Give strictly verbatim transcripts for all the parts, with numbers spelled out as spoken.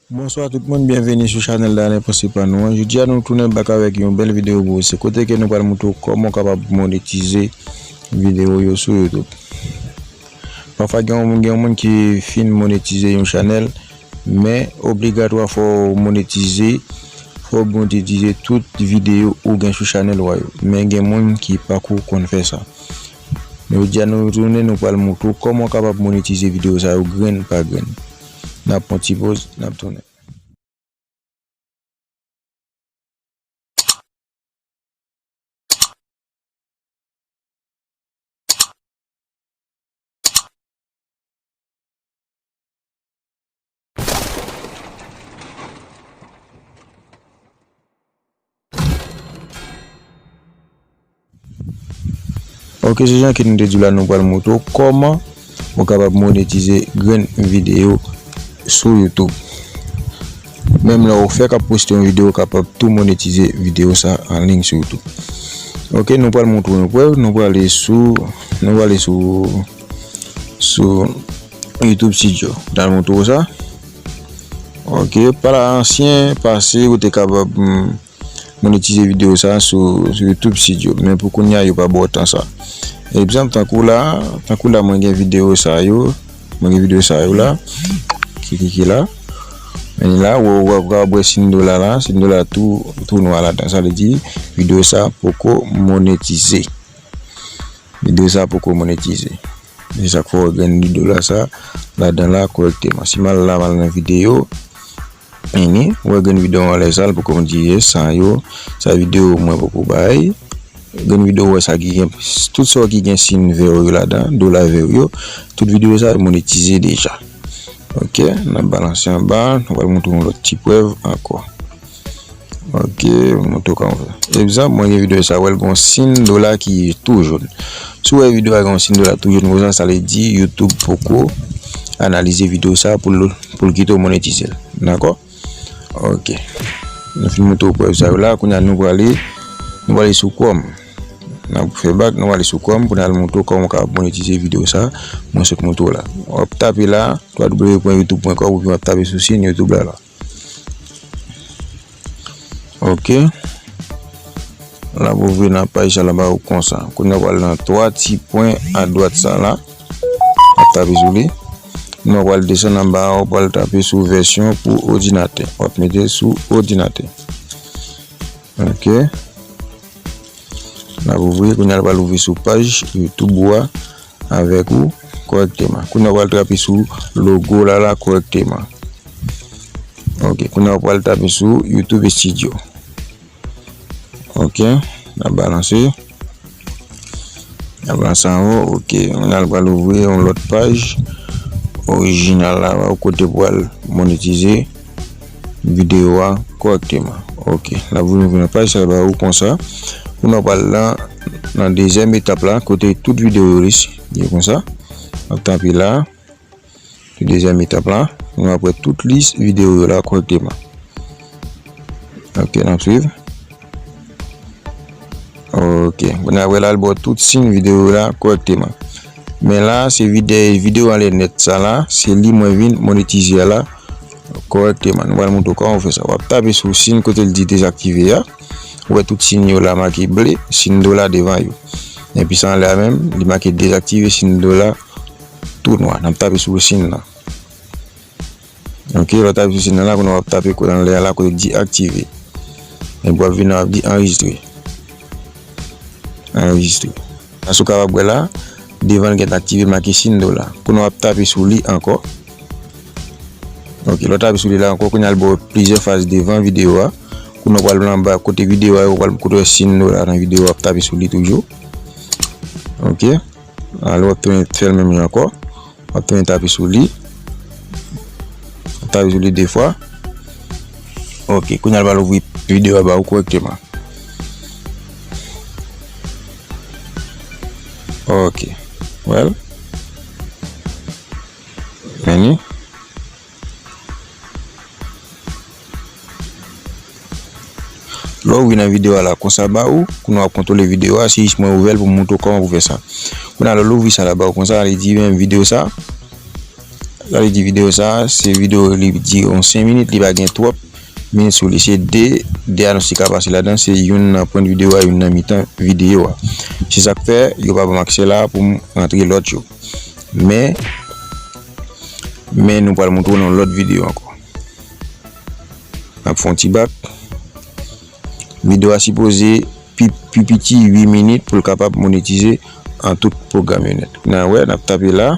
Bonswa tout moun, byenveni sou chanèl Dalen Panse Pa Nou an. Jodi a nou tounen bak avèk yon bèl videyo pou ou. Se kote ke nou pral montre w kòman w kapab monetize videyo yo sou YouTube. Pafwa gen yon moun, gen yon moun ki fin monetize yon chanèl, men obligatwa fò w monetize, fò w monetize tout videyo ou gen sou chanèl ou a yo. Men gen moun ki pako konn fè sa. Men jodi a nou tounen, nou pral montre w kòman w kapab monetize videyo sa yo grenn pa grenn. N ap pran ti poz, n ap tounen. Ok, se jan ke nou te di w la, nou pral montre w kòman ou kapab monetize grenn videyo sou YouTube. Menm lè w fèk ap poste yon videyo, ou kapab tou monetize videyo sa an liy sou YouTube. Ok, nou pral montre w yon prèv, nou prale sou, nou prale sou, sou YouTube Studio. N al montre w sa. Ok, pa la ansyen pase, ou te kapab, mm, monetize videyo sa sou, sou YouTube Studio. Men pou kounye a, yo pa ba w tan sa. Egzanp, tankou la, tankou la, mwen gen videyo sa yo, mwen gen videyo sa yo la, ki, ki, ki la. Men la, ou, ou, ou, ou wè sin dola la, sin dola tou, tou nwa ladan. Sa vle di, videyo sa poko monetize. Videyo sa poko monetize. Se sa k fè w wè grenn dola sa ladan la kòrèkteman. Si m al la, m al nan videyo, Meni, ou wè grenn videyo anlè sa, l poko monetize, sa yo, sa videyo mwen poko bay. Grenn videyo ou wè sa ki gen, tout sa ki gen sin vè yo ladan, dola vè yo, tout videyo sa yo monetize deja. Ok, n ap balanse anba, nou pral montre yon lòt ti prèv ankò. Ok, montre w kòman fè. Egzanp, mwen gen videyo sa, wè l gon sin dola ki tou jòn. Si w wè videyo a gon sin dola tou jòn konsa, sa vle di YouTube poko analize videyo sa pou l, pou l kite w monetize l. Dakò? Ok. Nou fin montre w prèv sa yo la, kounye a nou prale, nou prale sou Chrome. N ap fè bak, nou prale sou Chrome pou n al montre w kòman w kapab monetize videyo sa mwen sot montre w la. W ap tape la, w w w pwen youtube pwen kòm, oubyen w ap tape sou sin YouTube la la. Ok. L ap ouvri nan paj sa la ba ou konsa. Kounye a w pral nan twa ti pwen adwat sa la. W ap tape sou li. Kounye a w pral desann anba a, w pral tape sou vèsyon pou òdinatè. W ap mete sou òdinatè. Ok. L ap ouvri, kounye a l pral ouvri sou paj YouTube ou a avèk ou kòrèkteman. Kounye a w pral tape sou logo la la kòrèkteman. Ok, kounye a w pral tape sou YouTube Studio. Ok, n ap balanse. N ap balanse anwo, ok. Kounye a l pral ouvri yon lòt paj orijinal la, kote w pral monetize videyo a kòrèkteman. Ok, n ap vin ouvri nan paj sa ba ou konsa. Kounye a w pral nan, nan dezyèm etap la, kote tout videyo yo lis, li konsa. W ap tape la. Pou dezyèm etap la, nou ap wè tout lis videyo yo la kòrèkteman. Ok, n ap swiv. Ok, kounye a w wè la, l ba w tout sin videyo yo la kòrèkteman. Men la, se vide-, videyo anlè nèt sa la, se li mwen vin monetize a la kòrèkteman. Nou pral montre w kòman w fè sa. W ap tape sou sin kote l di dezaktive a. Ou wè tout sin yo la make ble, sin dola devan yo. Epi sa anlè a menm, li make dezaktive, sin dola tou nwa. N ap tape sou sin nan. Ok, lè w tape sou sin nan la, kounye a w ap tape kote anlè a la, kote di aktive. Epi w ap vin nan, w ap di anrejistre. Anrejistre. Sa w kapab wè la, devan l gen aktive make sin dola. Kounye a w ap tape sou li ankò. Ok, lè w tape sou li la ankò, kounye a l ba w plizyè faz devan videyo a. Kounye a w pral anba kote videyo a, w pral kote w wè sin dola nan videyo a, w ap tape sou li toujou. Ok. Alò, w ap tounen fè l menm jan ankò. W ap tounen tape sou li. W ap tape sou li de fwa. Ok, kounye a l pral ouvri videyo a ba ou kòrèkteman. Ok. Well. Vini. Lè w vin nan videyo a la konsa ba ou, kounye a w ap kontwole videyo a, se jis mwen ouvè l pou m montre w kòman pou fè sa. Kounye a lè w louvri sa la ba ou konsa, li di men videyo sa, Sa vle di videyo sa a, se videyo li dire yon senk minit, li pa gen twòp minit sou li. Se de, de anons ki ka pase ladan, se youn nan pwent videyo a, youn nan mitan videyo a. Se sa k fè yo pa ban m aksè la pou m rantre lòt yo. Men, men nou pral montre w nan lòt videyo ankò. N ap fè yon ti bak. Videyo a sipoze pi, pi piti uit minit pou l kapab monetize an tout pwogram yo nèt. N a wè, n ap tape la.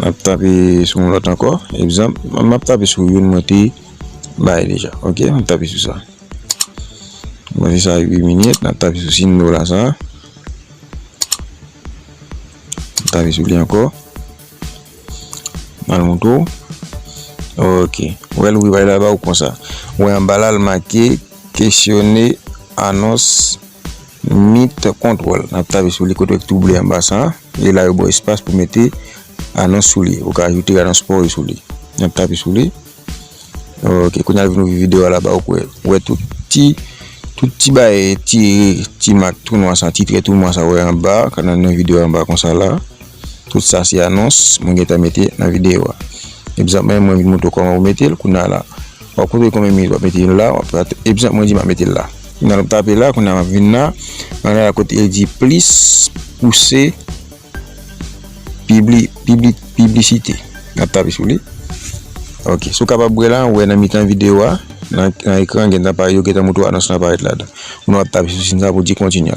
N ap tape sou yon lòt ankò. Egzanp, m ap tape sou youn mwen te bay deja. Ok, m ap tape sou sa. Mwen se sa uit minit, n ap tape sou siy dola sa. Tape sou li ankò. Al montre w. Ok. Wè l ouvri bay la ba ou konsa. Wè anba la l make kesyone anons mit kontwòl. N ap tape sou li kote w tou ble anba sa. E la yo ba w espas pou mete anons sou li. Ou ka ajoute anons pa w sou li. N ap tape sou li. Ok, kounye a l vin ouvri videyo a la ba ou kwè. Ou wè tout ti, tout ti bay, ti, ti mak tou nwa sa, ti trè tou nwa sa, ou wè anba, nan, nan videyo anba konsa la. Tout sa se anons mwen gentan mete nan videyo a. Egzanp, mwen, mwen vin montre w kòman ou mete l, kounye a la. W ap kontre konbyen minit w ap mete l la, w ap, egzanp, mwen di m ap mete l la. Kounye a l ap tape la, kounye a m ap vin la, ann la kote l di plis pouse pibli-, pibli-, piblisite. N ap tape sou li. Ok, si w kapab wè la, w wè nan mitan videyo a, nan, nan ekran, gentan pa-, yo gentan montre w anons lan parèt ladan. Ou nan w ap tape sou siy sa pou di kontinye.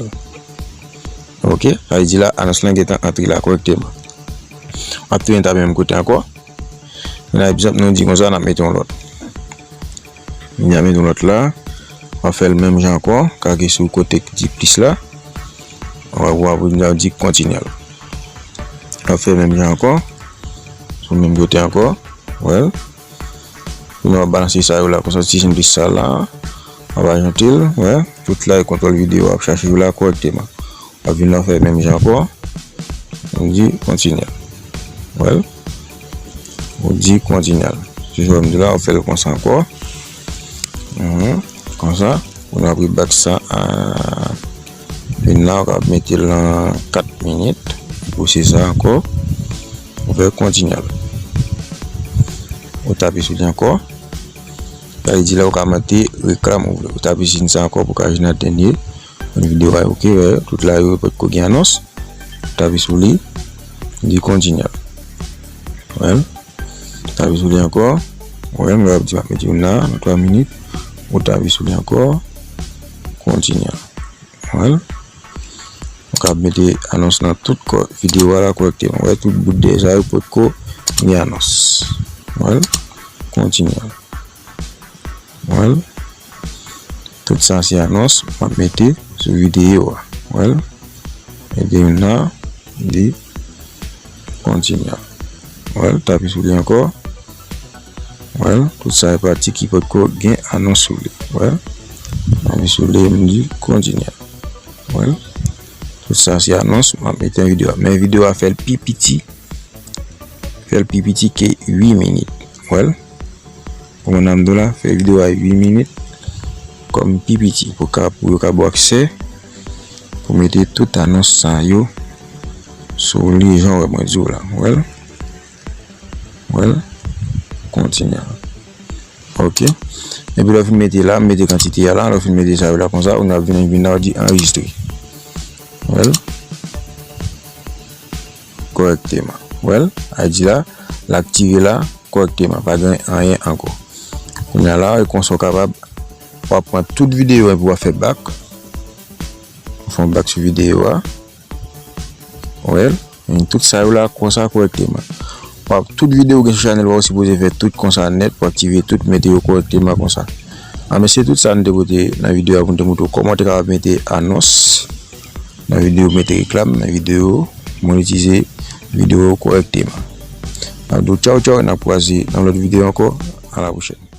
Ok, sa vle di la, anons lan gentan antre la kòrèkteman. W ap tounen tape menm kote ankò. Men egzanp, nou di konsa, n ap mete yon lòt. N ap mete yon lòt la. W ap fè l menm jan ankò. Klike sou kote ki di plis la. W ap, w ap, w ap di kontinye. W ap fè menm jan ankò. Sou menm kote ankò. Wè. Kounye a w ap balanse sa yo la konsa, ti jen plis sa la. W ap ajoute l. Wè. Tout la e kontwòl videyo w ap chache yo la kòrèkteman. W ap vin la w fè menm jan ankò. Ou di kontinye. Wè l. Ou di kontinye. Se sa w di la, w fè l konsa ankò. Mhm. Konsa. Ou nan pri bak sa a. Vin la, w ka mete l nan kat minit. Pouse sa ankò. Ou fè kontinye. Ou tape sou li ankò. Sa vle di la, ou ka mete reklam ou vle. Ou tape siy sa ankò pou ka jwenn nan dènye. Videyo a, ok, wè, tout la yo potko gen anons. Tape sou li, di kontinye. Wè, tape sou li ankò. Wè, mwen ap di m ap mete youn la, nan twa minit. Ou tape sou li ankò, kontinye. Wè, ou ka mete anons nan tout kò videyo a la kòrèkteman. Wè, tout bout dèyè sa yo potko gen anons. Wè, kontinye. Wè l. Tout sa se anons m ap mete sou videyo a. Wè l. Mete youn la, di kontinye. Wè l, tape sou li ankò. Wè l, tout sa e pati ki potko gen anons sou li. Wè l. Tape sou li, m di kontinye. Wè l. Tout sa se anons m ap mete nan videyo a. Men videyo a fè l pi piti. Fè l pi piti ke uit minit. Wè l. Kòman n ap di w la, fè videyo a uit minit kòm pi piti pou ka, pou yo ka ba w aksè pou mete tout anons sa yo sou li jan w wè mwen di w la. Wè l. Wè l. Kontinye. Ok. Epi lè w fin mete la, mete kantite a la, lè w fin mete sa yo la konsa, ou ap vin, vin la, w di anrejistre. Wè l. Kòrèkteman. Wè l. A di la, l aktive la, kòrèkteman, pa gen anyen ankò. Kounye a la, e konsa w kapab, w ap pran tout videyo epi w ap fè bak. Ou fè yon bak sou videyo a. Wè l. Men tout sa yo la konsa kòrèkteman. W ap, tout videyo w gen sou chanèl pa w sipoze fè tout konsa nèt, pou aktive tout, mete yo kòrèkteman konsa. A, men se tout sa nou te pote nan videyo a pou nou te montre w kòman w te kapab mete anons nan videyo, mete reklam nan videyo, monetize videyo kòrèkteman. N ap di w tchaw tchaw, n ap kwaze nan lòt videyo ankò. A la pwochèn.